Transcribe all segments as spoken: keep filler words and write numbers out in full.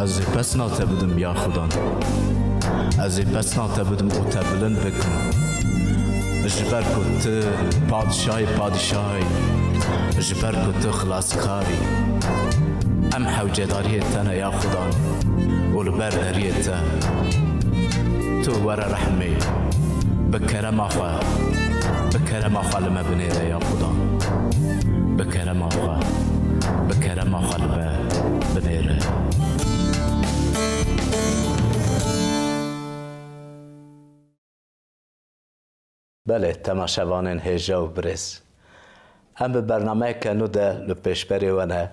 Ez ê pesna te bidim ya Xudan. Ez ê pesna te bidim û te bilind bikim. Ji ber ku tu padişahê padişahî, ji ber ku tu xilaskarî. Em hewcedariyê te ne ya Xudan û li ber deriyê te. Tu were rehmê, bi kerema xwe, bi kerema xwe li me binêre ya Xudan. Bi kerema xwe, bi kerema xwe li me binêre. Belê, temaşevanên hêja û birêz. Em bi bernameyeke nû de li pêşberê we ne.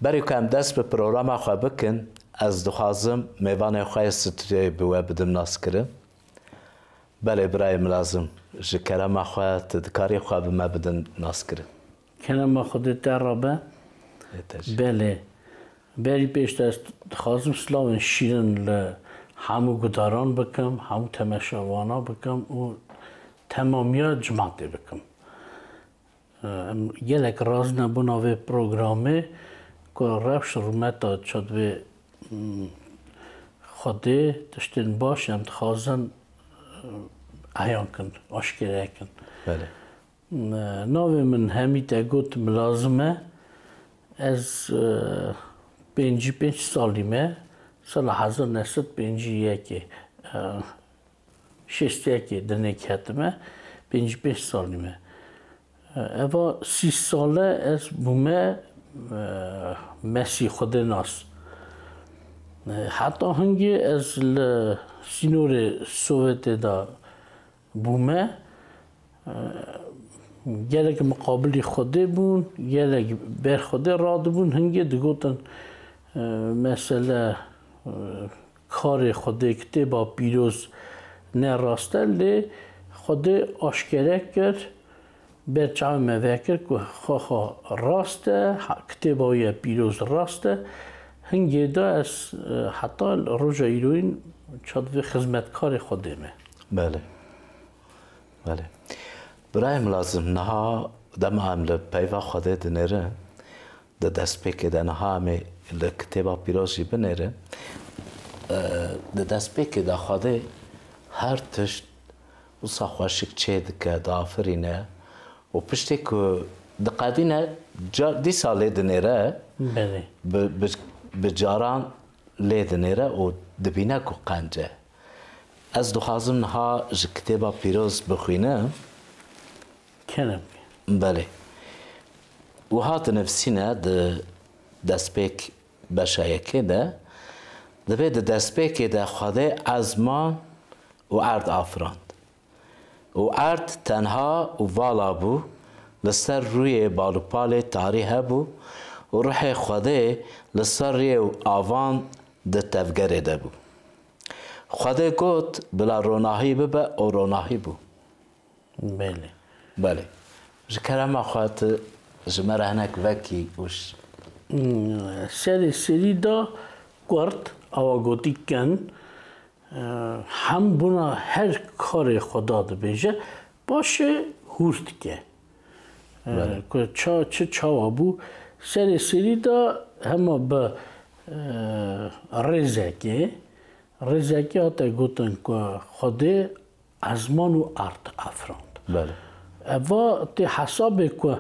Berî ku em dest bi programa xwe bikin, ez dixwazim mêvanê xwe yê stûdyoyê bi we bidim naskirin. Belê birayê Milazim, ji kerema xwe tu dikarî xwe bi me bidin naskirin. Kerema Xwedê te re be. Lê te jî. Belê. Berî pêş de ez dixwazim silavên şîrin li hemû guhdaran bikim, hemû temaşevana bikim û temamiya cimatê bikim. Em gelek razî ne bona vê programê ku rewş rûmeta çi divê, mm, Xwedê tiştên baş em dixwazin, eh, eyan kin, aşkere kin. Belê. Navê min Hemî te got Milazim e. Ez, e, pêncî pênc salî me. Sala hezar neh sed pêncî yekê, e, şêst yekê dinê ketime. Pêncî pênc salî me. E, eva sî sale ez bûme, e, Mesî Xwedênas. E, heta hingê ez li sînorê Sovyetê de bûme. E, gelek miqabilî Xwedê bûn, gelek ber Xwedê radibûn. Hingê digotin, e, mesele, e, karê Xwedê, Kitêba Pîroz ne rast e, lê Xwedê aşkere kir, ber çavê me vekir ku xwexa rast e, ha-, Kitêba wî ye Pîroz rast e. Hingê de ez, e, heta roja îroyîn çi divê xizmetkarê Xwedê me. Belê. Belê. Birayê Milazim, niha dema em li peyva Xwedê dinêrin, di destpêkê de niha em ê li Kitêba Pîroz jî binêrin. E, di destpêkê de Xwedê her tişt wisa xweşik çê dike, diafirîne û piştî ku diqedîne, ca-, dîsa lê dinêre, Belê. bi, bi, bi caran lê dinêre û dibîne ku qenc e. Ez dixwazim niha ji Kitêba Pîroz bixwînim. Kerem. Belê. Wiha dinivîsîne di destpêk beşa yekê de, divê di destpêkê de Xwedê ezman û erd afirand. Û erd tenha û vala bû, li ser rûyê balûpalê tarî hebû û ruhê Xwedê li ser rûyê û avan di tevgerê de bû. Xwedê got, "Bila ronahî bibe" û ronahî bû. Belê. Belê. Ji kerema xwe tu ji me re hinek vekî û ş- Hmm, serê serî de kurt, awa gotî kin, e, hem bûna her karê Xweda dibêje, paşê hûr dike. E, Belê. Ku ça-, çi çawa bû, serê serî de hema bi, e, rêzekê, rêzekê hate gotin ku Xwedê ezman û erd afirand. Belê. Eva tê hesabê ku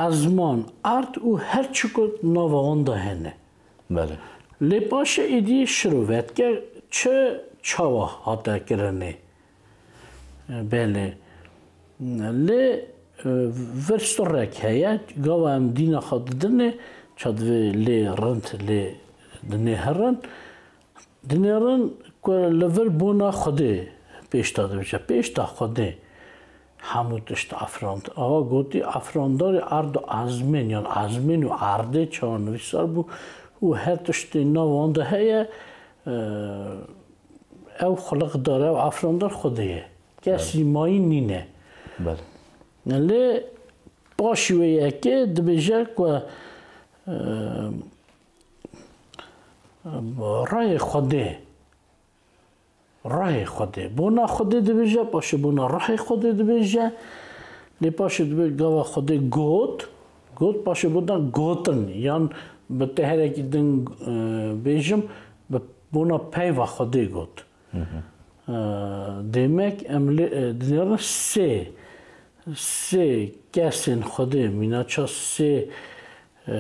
ezman, erd û her çi ku nava wan de hene. Belê. Lê paşê êdî şirove dike çi çawa hate kirinê. Belê. Lê, e, vir sirrek heye, gava em dîna xwe didinê, ça divê lê rind lê dinêhirin. Dinêrin ku li vir bona Xwedê pêş de dibêje, pêş de Xwedê hemû tişt afirand. Awa gotî, afirandarê erd û ezmên, yan ezmên û erdê çawa nivîsar bû û her tiştê nav wan de heye, e, ew xuliqdar, ew afirandar Xwedê ye. Kesî Belê. mayî nîne. Belê. Lê paşî wê yekê dibêje ku, e, Rayê Xwedê. Rayê Xwedê. Bona Xwedê dibêje, paşê bona rayê Xwedê dibêje. Lê paşê dibê gava Xwedê got. Got, paşê bona gotin. Yan Bi teherekî din, e, bêjim, bi bona peyva Xwedê got. E, demek em lê, e, dinêrin sê, sê kesên Xwedê, mînaça sê, e,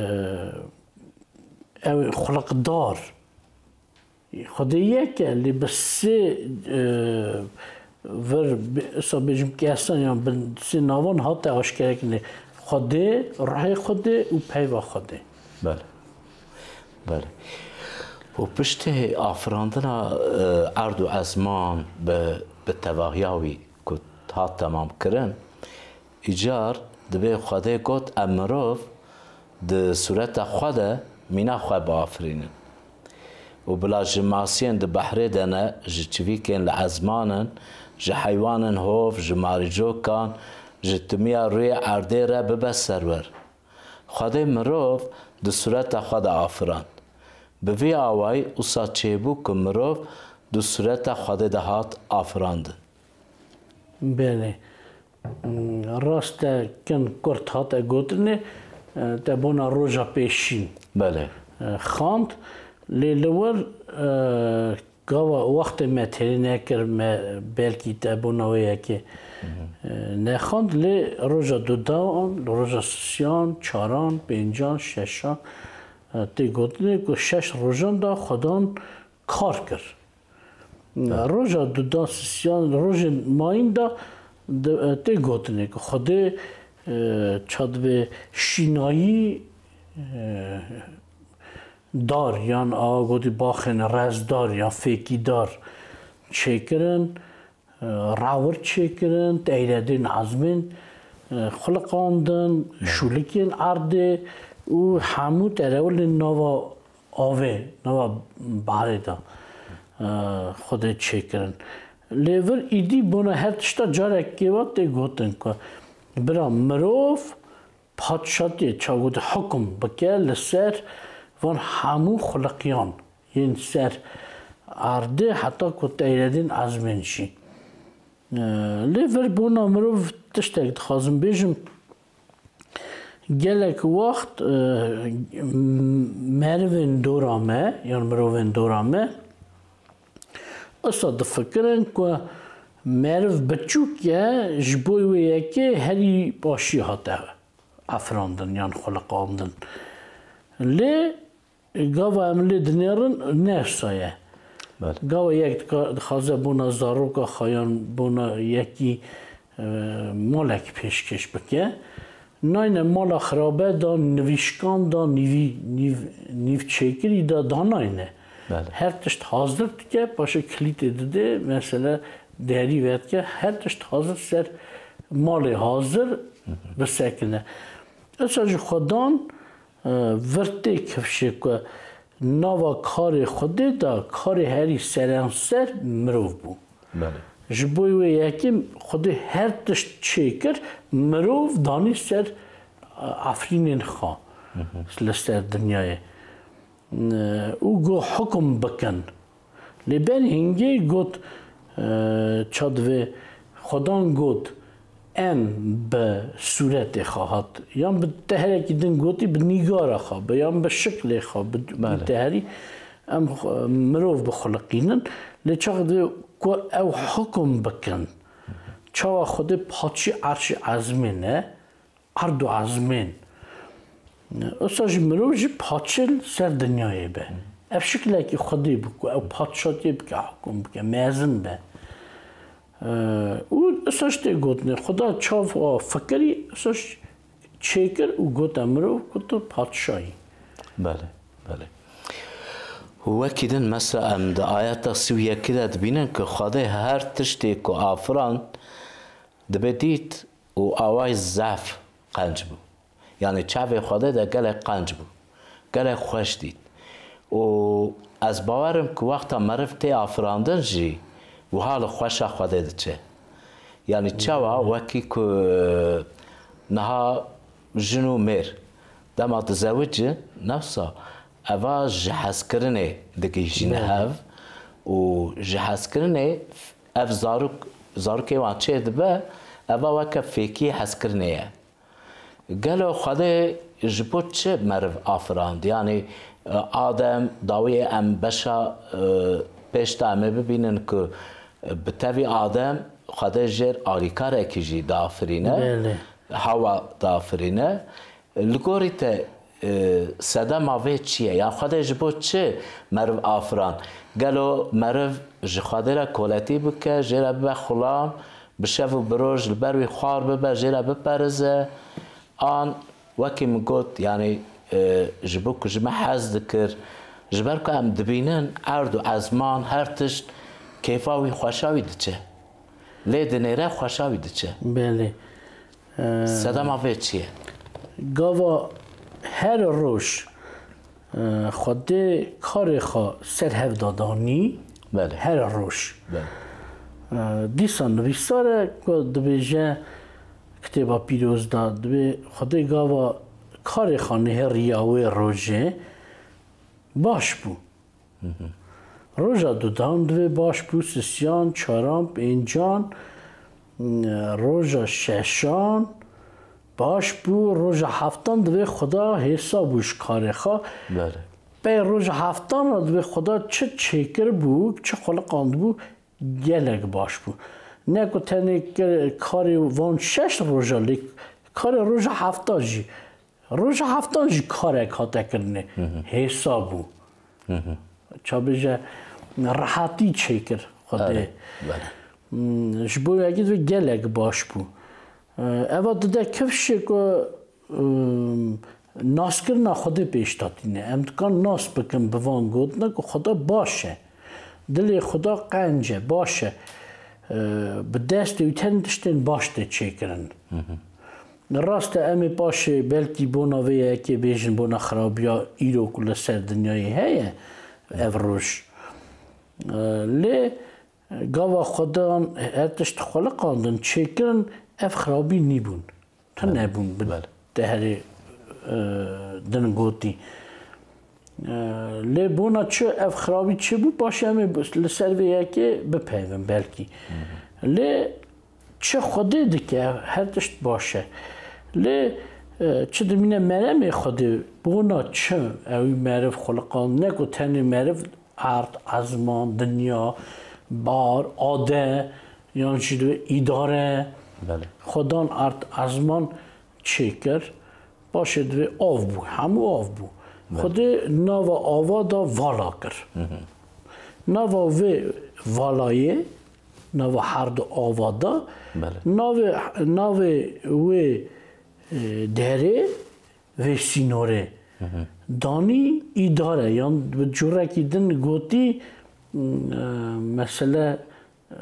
ew xuliqdar. Xwedê yek e, lê bi sê, e, vir, bi, esa bêjim kesan yan bi sê navan hate aşkerekirinê. Xwedê, ruhê Xwedê û peyva Xwedê. Belê. Belê. Û piştî afirandina, e, erd û ezman bi, bi tevahiya wî ku hat temam kirin, îcar dibê Xwedê got, em mirov di sûreta xwe de mîna xwe biafirînin. Û bila ji masiyên di behrê de ne, ji çivîkên li ezman in, ji heywanên hov, ji marîcokan, ji timiya rûyê erdê re bibe serwer. Xwedê mirov di sûreta xwe de afirand. Bi vî awayî wisa çêbû ku mirov di sûreta Xwedê de hat afirandin. Belê. Hmm, rast e, kin kurt hate gotinê, e, te bona roja pêşîn, Belê. e, xand. Lê li wir, e, gava wextê me têrê nekir, me belkî te bona wê yekê, e, nexand. Lê roja dudan, roja sisiyan, çaran, pêncan, şeşan, e, tê gotinê ku şeş rojan da Xwedan kar kir. Roja dudan sisiyan, rojên mayîn de, de, e, tê gotinê ku Xwedê, e, çadibê şînayî, e, dar yan awa gotî baxên rezdar yan fêkîdar çêkirin, e, rawir çêkirin, teyredên ezmên, e, xuliqandin, şûlikên erdê û hemû terewilên nava avê, nava barê de, e, Xwedê çêkirin. Lê vir îdî bona her tişta carekê ve tê gotin ku bira mirov padşatiyê, ça got, hukum bike li ser van hemû xuliqiyan yên ser erdê heta ku teyredên ezmên jî. E, lê vir bona mirov tiştek dixwazim bêjim. Gelek wext, e, merivên dora me, yan mirovên dora me, wisa difikirin ku meriv biçûk e, ji bo wê yekê herî başî hate afirandin yan xuliqandin. Lê gava em lê dinêrin ne wisa ye. Belê. Gava yek dika-, dixwaze bona zaroka xwe yan bona yekî, e, malek pêşkêş bike. Nayne mala xirabe da, nivîşkan da, nîvî, nîv, nîv çêkirî da, danayne. Belê. Her tişt hazir dike, paşê kilîtê dide, mesele derî vedike, her tişt hazir ser malê hazir bisekine. Esa ji Xwedan, e, vir tê kifşê ku nava karê Xwedê de karê herî seranser mirov bû. Belê. Ji bo wê yekê Xwedê her tişt çêkir, mirov danî ser, e, efrînên xwe li ser dinyayê. E, û got, hukum bikin. Lê ber hingê got, e, ça divê, Xwedan got, em bi sûretê xwe hat, yan bi teherekî din gotî, bi nîgara xwe, bi, yan bi şiklê xwe, bi, bi Belê. teherî, em xwe, mirov bixuliqînin. Lê çax divê ku ew hukum bikin. Çawa Xwedê paçî erşî ezmê ne, erd û ezmên. Wisa jî mirov jî paçil ser dinyayê be. Ev şiklekî Xwedê bû ku ew padşatiyê bike, hukum bike, mezin be. Ee, û wisa jî tê gotinê, Xweda çawa fikirî, wisa jî çêkir û gote mirov ku tu padşayî. Belê, belê. Û wekî din mesela em di ayeta sî û yekê de dibînin ku Xwedê her tiştê ku afirand, dibê dît û awayî zehf qenc bû. Yanî çavê Xwedê de gelek qenc bû. Gelek xweş dît. Û ez bawer im ku wexta meriv tê afirandin jî wiha li xweşa Xwedê diçe. Yanî çawa wekî ku niha jin û mêr dema dizewicin, nefsa eva ji hezkirinê digihîjîne Belê. hev û ji hezkirinê ev zarok, zarokê wan çê dibe, eva weke fêkî hezkirinê ye. Gelo Xwedê Ji bo çi meriv afirand? Yanî, e, Adem, dawiyê em beşa, e, pêş de em ê bibînin ku, e, bi tevî Adem Xwedê jêr alîkarekî jî diafirîne, Belê. Hawa diafirîne. Li gorî te, e, sedema vê çi ye? Yan Xwedê ji bo çi meriv afirand? Gelo meriv ji Xwedê re koletî bike, jê re bibe xulam, bi şev û bi roj li ber wî xwar bibe, jê re biperize? An wekî min got, yanî, e, ji bo ku ji me hez dikir, ji ber ku em dibînin erd û ezman her tişt kêfa wî xweşa wî diçe. Lê dinêre xweşa wî diçe. Belê. E, Sedema vê çi ye? Gava her roj, e, Xwedê karê xwe ser hev de danî. Belê. Her roj. Belê. E, dîsa nivîsar e ku dibêje, Kitêba Pîroz de dibê Xwedê gava karê xwe nihêriya wê rojê baş bû. Roja dudan divê baş bû, sisiyan, çaran, pêncan, roja şeşan baş bû, roja heftan divê Xuda hêsa bû ji karê xwe. Belê. Pey roja heftan re divê Xuda çi çêkir bû, çi xuliqand bû, gelek baş bû. Ne ku tenê ke-, karê van şeş roja, lê karê roja hefta jî. Roja heftan jî karek hate kirinê. Hêsa bû. Ça bêje, rehetî çêkir Xwedê. Erê, belê. Hmm, ji bo yekî ve gelek baş bû. Eva dide kifşê ku, ım, naskirina Xwedê pêş de tîne. Em dikan nas bikin bi van gotina ku Xweda baş e. Dilê Xweda qenc e, baş e. E, bi destê wî tenê tiştên baş tê çêkirin. Rast e, em ê paşê belkî bona vê yekê bêjin bona xirabiya îro ku li ser dinyayê heye, ev roj. E, lê gava Xwedan her tişt xweliqandin, çêkirin, ev xirabî nîbûn. Tune bûn bi Belê. Deherê, e, din gotî. E, lê bona çi ev xirabî çêbû, paşê em ê bi-, li ser vê yekê bipeyvin belkî. Lê çi Xwedê dike, her tişt baş e. Lê, e, çi dimîne meremê Xwedê, bona çi ewî meriv xuliqand, ne ku tenê meriv erd, ezman, dinya, bar, ade, yan jî divê îdare. Belê. Xwedan erd, ezman çêkir, paşê divê av bû, hemû av bû. Belê. Xwedê nava ava da vala kir. Nava vê valayê, nava her du ava da, Belê. navê, navê wê, e, derê, vê sînorê danî îdare, yan bi curekî din gotî, e, mesele, e,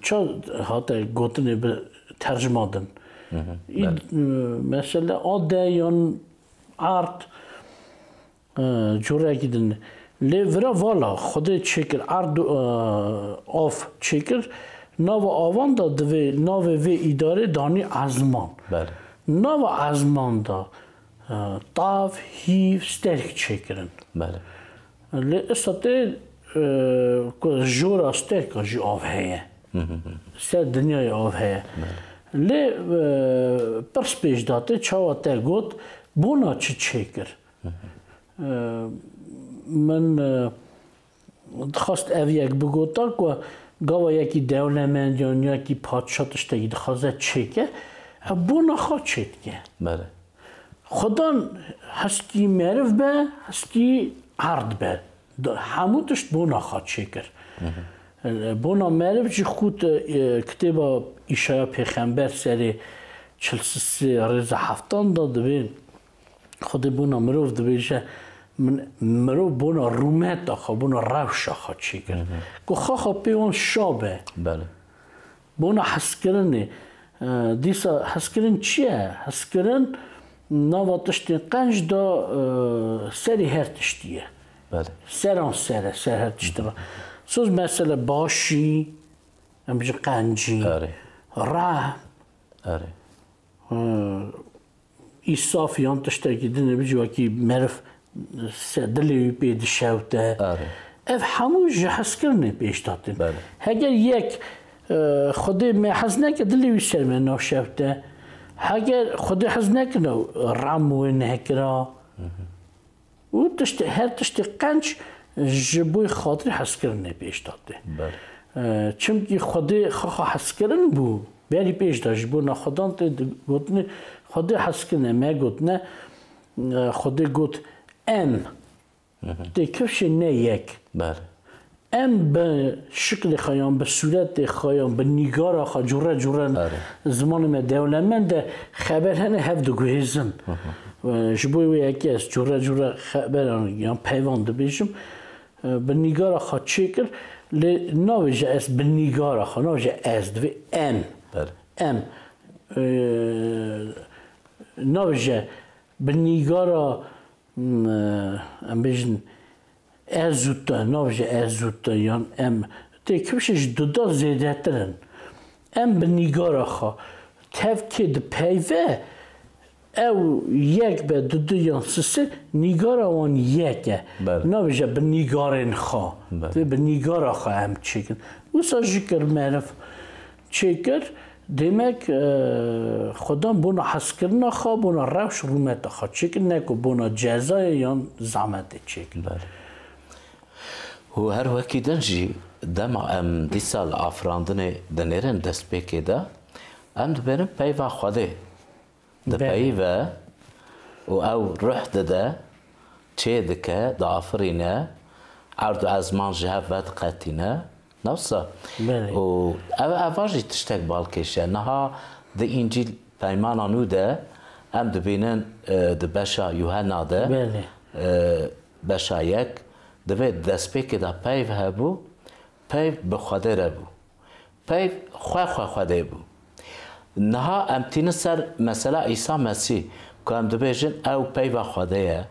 ça hate gotinê bi tercima din. Îd-, Belê. e, mesele ade yan erd, e, curekî din. Lê vira vala Xwedê çêkir, erd, e, av çêkir, nava avan da divê navê vê îdarê danî ezman. Belê. Nava ezman da e, tav, hîv, sterk çêkirin. Belê. Lê ista tê, e, ku jora sterka jî av heye. Ser dinyayê av heye. Belê. Lê, e, pirs pêş da tê, çawa te got, bona çi çêkir? E, min, e, Dixwest ev yek bigota ku gava yekî dewlemend yan yekî padşa tiştekî dixwaze çêke, ev bona xwe çêdike. Belê. Xudan heskî meriv be, heskî erd be. Di-, hemû tişt bona xwe çêkir. Bona meriv jî xût, e, kitêba Îşaya Pêxember serê çil sisê rêza heftan da dibê, Xwedê bona mirov dibêje, min, mirov bona rûmeta xwe, bona rewşa xwe çêkir. Ku xwe xwe pê wan şa be. Belê. Bona hezkirinê. E, dîsa hezkirin çi ye? Hezkirin nava tiştên qenc da, e, serê her tiştî ye. Belê. Seran ser e, ser her tiştî re. Soz mesele başî, em bêjin qencî, Erê. Reh, Erê. e, îsaf yan tiştekî din, bijî wekî meriv se-, dilê wî pê dişewte. Erê. Ev hemû ji hezkirinê pêş datin. Belê. Heger yek, e, Xwedê me hez neke, dilê wî ser me naşewte. Heger Xwedê hez nekirine, ram wê nehekira. Û tiştê, her tiştê qenc ji bo xatirê hezkirinê pêş da tê. Belê. E, çimkî Xwedê xaxa hezkirin bû. Berî pêş de ji bo nexwedan tê gotinê Xwedê hezkirine, me gotine, e, Xwedê got, em. Tê kifşê ne yek. Belê. Em bi şiklê xwe yan, bi sûretê xwe yan, bi nîgara xwe, cure cure Erê. zimanê me dewlemend e, xeber hene hev diguhêzin. E, ji bo wê yekê ez cure cure xeberan yan peyvan dibêjim. E, bi nîgara xwe çêkir, lê navêje ez bi nîgara xwe, navêje ez, divê em. Belê. Em. E, navêje bi nîgara, m, e, em bêjin, ez û te, navêje ez û te, yan em, tê kifşê ji duda zêdetir in. Em bi nîgara xwe tevkê dipeyve, ew yek be, dudu yan sisi, nîgara wan yek e. Belê. Navêje bi nîgarên xwe. Belê. Tê bi nîgara xwe em çêkin. Wisa jî kir meriv. Çêkir, demek, e, Xudan bona hezkirina xwe, bona rewş rûmeta xwe çêkir, ne ku bona cezayê yan zehmetê çêkir. Belê. Û her wekî din jî dema em dîsa li afirandinê dinêrin destpêkê de, em dibêrin peyva Xwedê. Belê. Dipeyive û ew ruh dide, çê dike, diafirîne, erd û ezman ji hev vediqetîne. Ne wisa? Belê. Û ev, eva jî tiştek balkêş e. Niha di Încîl Peymana Nû de em dibînin, e, di beşa Yuhenna de, Belê. e, beşa yek, divê destpêkê de peyv hebû, peyv bi Xwedê re bû. Peyv xwe xwe Xwedê bû. Niha em tînin ser mesela Îsa Mesîh, ku em dibêjin ew peyva Xwedê ye,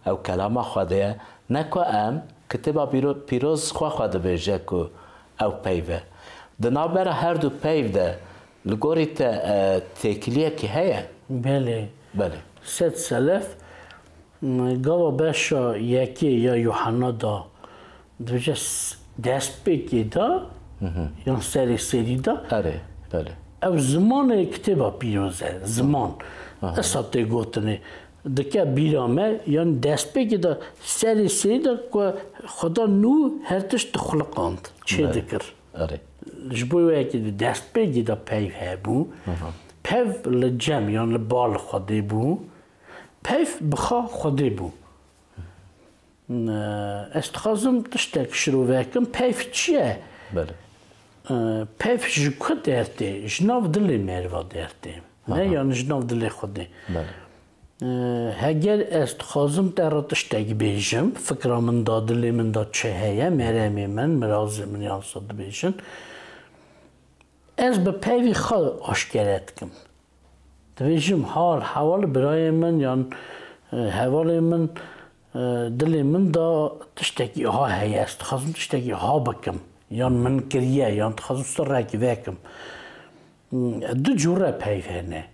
ew kelama Xwedê ye, ne ku em Kitêba Bîro-, Pîroz xwe xwe dibêje ku ew peyv e. Di navbera her du peyv de li gorî te, e, têkiliyekî heye? Belê. Belê. Sed selef, m, gava beşa yekê ya Yuhanna da, dibêje s-, destpêkê da, Hı hı. yan serê serî da. Erê, belê. Ew zimanê Kitêba Pîroz e, ziman. Aha. Esa tê gotinê. Dike bîra me, yan destpêkê da, serê serî da ku Xuda nû her tişt dixuliqand, çê Belê. dikir. Erê. Ji bo wê yekê di destpêkê de peyv hebû. Aha. Peyv li cem, yan li bal Xwedê bû. Peyv bi xwe Xwedê bû. Ne, ez dixwazim tiştek şirove kim. Peyv çi ye? Belê. E, peyv ji ku dertê? Ji nav dilê meriva dertê. Ne Aha. yan ji nav dilê Xwedê. Belê. E, heger ez dixwazim te re tiştek bêjim, fikra min da, dilê min da çi heye, meremê min, mirazê min yan sa dibêjin. Ez bi peyvî xwe aşkere dikim. Dibêjim, hal, heval birayê min yan, e, hevalê min, e, dilê min da tiştekî ha heye, ez dixwazim tiştekî ha bikim. Yan min kiriye, yan dixwazim sirrekî vekim. Hmm, du cûre peyv hene.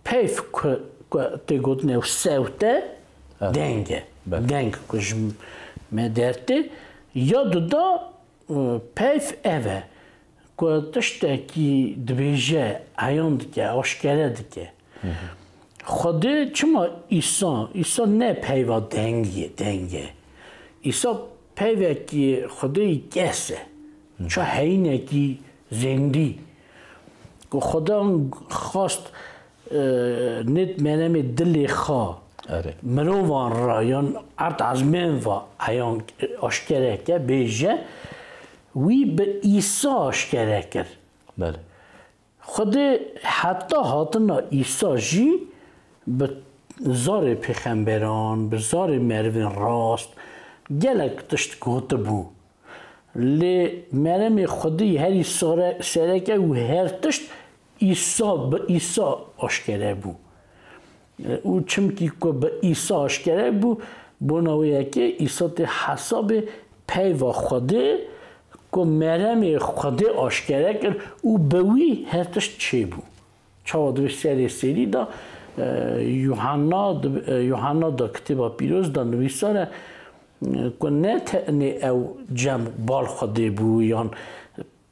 Peyv ku, ku tê gotin ew sewt e, Evet. deng e. Belê. Deng ku ji me dertê. Ya duda, e, peyv ev e. Ku tiştekî dibêje, eyan dike, aşkere dike. Hı hı. Xwedê çima Îsa, Îsa ne peyva dengê, deng e. Îsa peyvekî Xwedê yî kes e. Hı hı. Ça heyînekî zêndî. Ku Xweda xwest, e, nêt meremê dilê xwe Erê. mirovan re yan erd ezmên ve eyan aşkere ke, bêje, wî bi Îsa aşkere kir. Belê. Xwedê heta hatina Îsa jî bi zarê pêxemberan, bi zarê merivên rast gelek tişt gotibû. Lê meremê Xwedê herî sare-, sereke û her tişt Îsa bi Îsa aşkere bû. Û çimkî ku bi Îsa aşkere bû, bona wê yekê Îsa tê hesabê peyva Xwedê ku meremê Xwedê aşkere kir û bi wî her tişt çêbû. Çawa di vê serê serî de, e, Yuhanna, di, e, Yuhanna de kitêba pîroz de nivîsar e, e, ku ne tenê ew cem bal Xwedê bû yan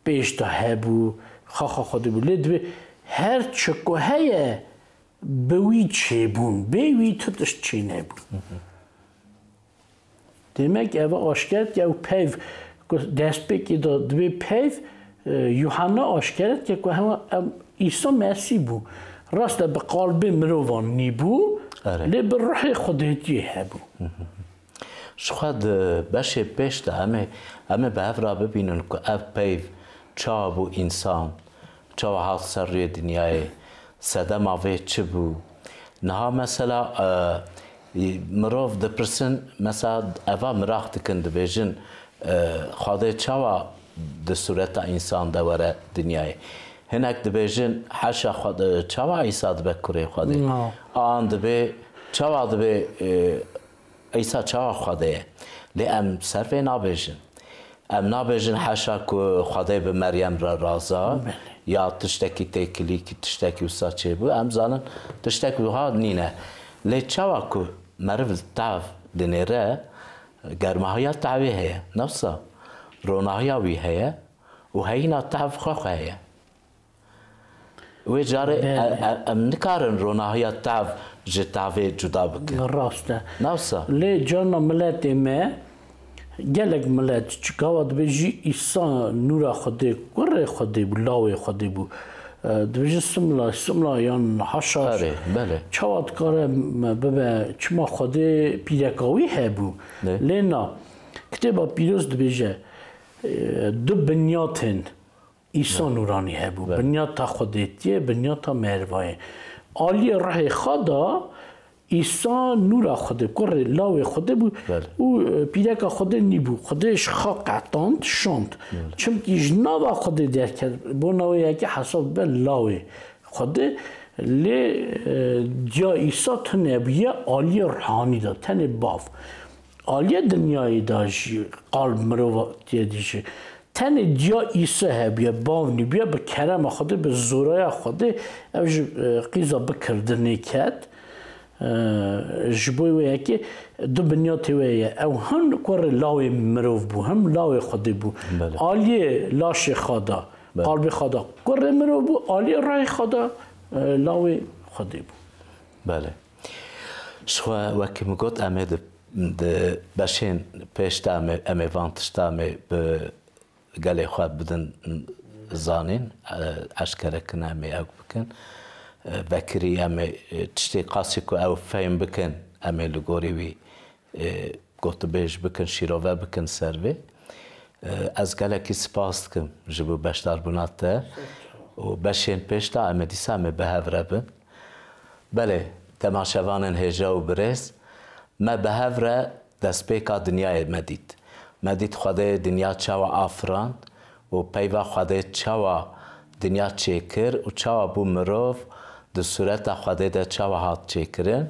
pêş de hebû, xaxa Xwedê bû. Lê divê Her çi ku heye, bi wî çêbûn, bê wî tu tişt çênebû. Demek ev aşkere dike ew peyv ku destpêkê de dibê peyv, e, Yuhanna aşkere dike ku hema em Îsa Mesîh bû. Rast e, bi qalbê mirovan nîbû, Erê. lê bi ruhê Xwedêtiyê hebû. Ji xwe di beşê pêş de em ê, em ê bi hev re bibînin ku ev peyv çawa bû însan, çawa hat ser rûyê dinyayê, sedema vê çi bû? Niha mesela, e, mirov dipirsin, mesela eva miraq dikin, dibêjin, e, Xwedê çawa di sureta însan de were dinyayê? Hinek dibêjin, heşa Xwedê, çawa Îsa dibe kurê Xwedê? No. An dibê, çawa dibê, e, Îsa çawa Xwedê ye? Lê em ser vê nabêjin. Em nabêjin heşa ku Xwedê bi Meryem re raza, Belê. ya tiştekî têkilî, tiştekî wisa çêbû, em zanin tiştek wiha nîne. Lê çawa ku meriv tev dinêre, germahiya tevê heye, ne wisa ronahiya wî heye û heyîna tev xwe xwe heye. Wê carê Belê. e- e- em nikarin ronahiya tev ji tevê cuda bikin. Rast e. Ne wisa? Lê carna miletê me, gelek milet çi gava dibêjî Îsa nûra Xwedê, kurê Xwedê bû, lawê Xwedê bû. E, dibêjin simla, simla yan haşa. Erê, belê. Çawa dikare me bibe, çima Xwedê pîreka wî hebû? Lê. Lê na, Kitêba Pîroz dibêje, e, du binyatên Îsa nûranî hebû. Belê. Binyata Xwedêtiyê, binyata merivayê. Aliyê rihê xwe da Îsa nûra Xwedê, kurê lawê Xwedê bû Belê. û, e, pîreka Xwedê nîbû. Xwedê ji xwe qetand, şand. Belê. Çimkî ji nava Xwedê derket, bona wê yekê hesab be lawê Xwedê. Lê, e, diya Îsa tune bûye aliyê ruhanî de, tenê bav. Aliyê dinyayê de jî qalb mirova tê dijî. Tenê diya Îsa hebûye, bav nîbûye, bi kerema Xwedê, bi zoraya Xwedê ev ji, e, qîza bikirdinê ket. E, ji bo wê yekê du binyatê wê ye. Ew hin kurê lawê mirov bû, him lawê Xwedê bû. Belê. Aliyê laşê xwe da, Belê. qalbê xwe da kurê mirov bû, aliyê rayê xwe da, e, lawê Xwedê bû. Belê. Ji xwe wekî min got, em ê di, di beşên pêş de em ê, em ê van tişta em ê bi gelê xwe bidin zanîn, e, eşkere kin, em ê ew bikin. E, vekirî em ê, e, tiştê qasî ku ew fehm bikin, em ê li gorî wî, e, gotibêj bikin, şîrove bikin ser vê. E, ez gelekî spas dikim ji bo beşdarbûna te û beşên pêş de em ê dîsa em ê bi hev re bin. Belê, temaşevanên hêja û birêz, me bi hev re destpêka dinyayê me dît. Me dît Xwedê dinya çawa afirand û peyva Xwedê çawa dinya çêkir û çawa bû mirov, di sureta Xwedê de çawa hat çêkirin.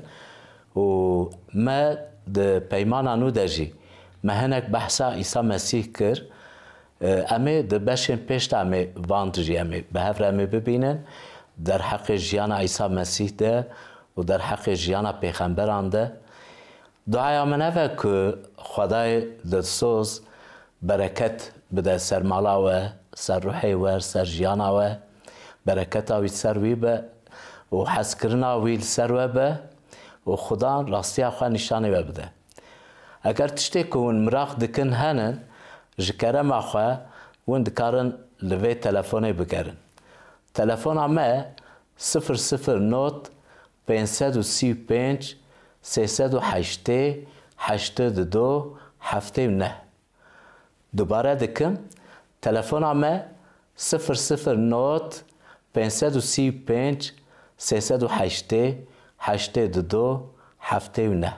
Û me di peymana nû de jî me hinek behsa Îsa Mesîh kir. Em ê di beşên pêş de em ê van jî em ê bi hev re em ê bibînin. Derheqê jiyana Îsa Mesîh de û derheqê jiyana pêxemberan de. Duaya min ev e ku Xwedayê dilsoz bereket bide ser mala we, ser ruhê we, ser jiyana we. Bereketa wî ser wî be û hezkirina wî li ser we be û Xudan rastiya xwe nîşanê we bide. Eger tiştê ku hûn miraq dikin henin, ji kerema xwe hûn dikarin li vê telefonê bigerin. Telefona me sifir sifir not pênc sed û sî û pênc sê sed û heştê heştê û du heftê û neh. Dubare dikim, telefona me sifir sifir not pênc sed û sî û pênc sê sed û heştê heştê û du heftê û neh.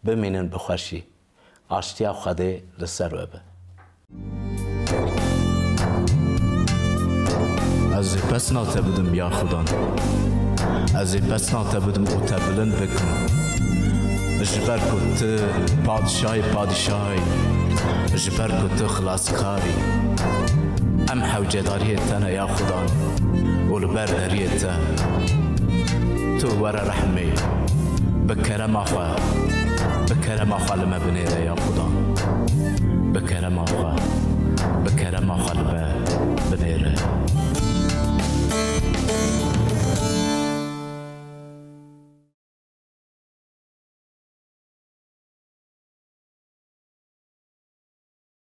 Bimînin bi xweşî. Aştiya Xwedê li ser we be. Ez ê pesna te bidim ya Xudan. Ez ê pesna te bidim û te bilind bikim. Ji ber ku tu padişahê padişahê, ji ber ku tu xilaskar î. Em hewcedariyê te ne ya Xudan û li ber deriyê te. Tu were rehmê, bi kerema xwe, bi kerema xwe li me binêre ya Xudan. Bi kerema xwe, bi kerema xwe li me binêre.